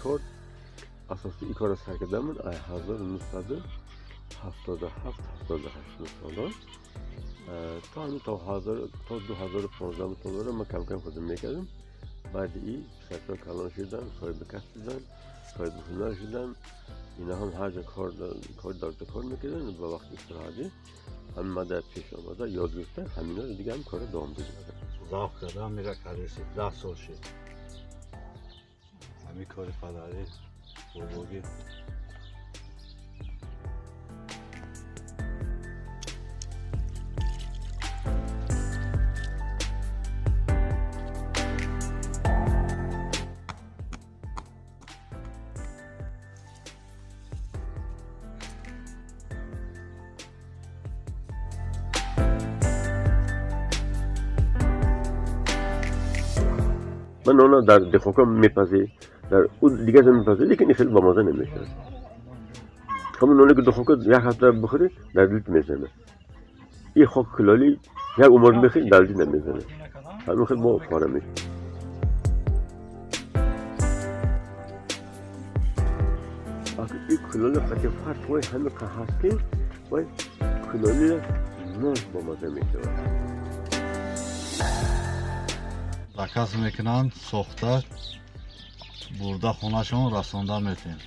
کار اساسی این کار سر کردم من 1977 78 سالا تا همین تا 2015 سال من کم کم خودم میکردم. بعد این سرتا کلان شدن، صاحب کسب شدن، صاحب هنر شدن، اینا هم هر جا کار دارده کار میکردن و وقت استراحتی هم ما در پیش آمده یاد گرفتن، همینا رو دیگه هم کار دوام دادن. ذوق کردم میره کردسی 10 سال شد همین کار پدری باباگی. من اونا در دخوکا میپزی، در او دیگه هم میپزی، لیکن خیلی با مزه نمیشه. همون اونی که دخوکا یک هفته بخوری در دلت میزنه. این خاک کلالی یک عمر میخوری در دلت نمیزنه. همون خیلی با پاره میشه. این کلالی قطعی فرق وای همه که هست که وای کلالی ناش با مزه میشه. Заказ мекунанд, сохта бурда хонашон расонда метем.